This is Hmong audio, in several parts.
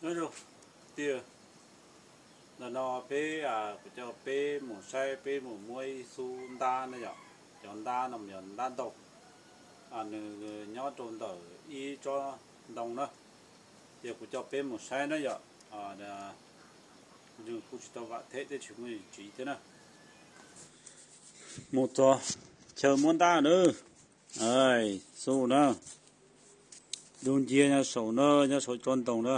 Tiag, ntawm no peb, kuv coj peb mus saib, peb mus muab ib xub ntab na yom. Cov ntab no yog ntab ntaug, nws nyob rau ntawm ib tsob ntoo na. Ces kuv coj peb mus saib na yom. Nws kuj tsis tau vam them thiab, tsis muaj tsiv thiab na. Mus txog chaw muab ntab na. Xub na, dub nciab nyob saum na, nyob saum tsob ntoo na.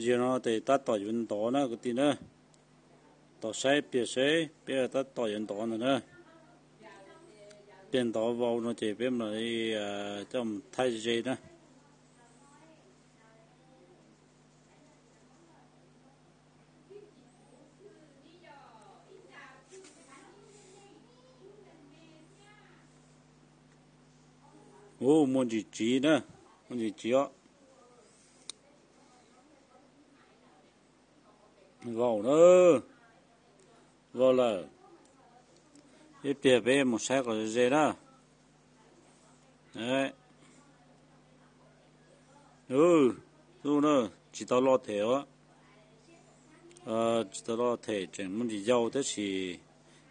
Ziag no ces tab tom yuav ntov na kwv tij na. Tos saib pliag seb peb tab tom yuav ntov ntag na. Pliag ntov vau no ces peb mam li coj mus thaij ze na. Ub, muaj ntsis tsiv na, muaj ntsis tsiv os. Vau na, vau lawm. Ib pliag peb mus saib kom ze na. Xub na, tsis tau loj them os. Tsis tau loj them, tseem muaj ntsis yau tab sis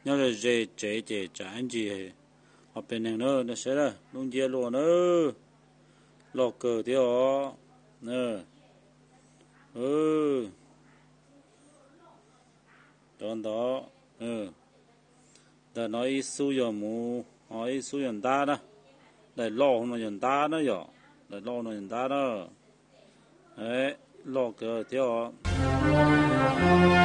nyob ze ze tsev ces tsam ib ntsis ho pem neeg na. Nej saib na, dub nciab luaj na, loj kawg thiab os. Cov ntov, ntawm no ib xub yog muv, ho ib xub yog ntab na. Daim loj no yog ntab na yom, daim loj no yog ntab na. Loj kawg thiab os.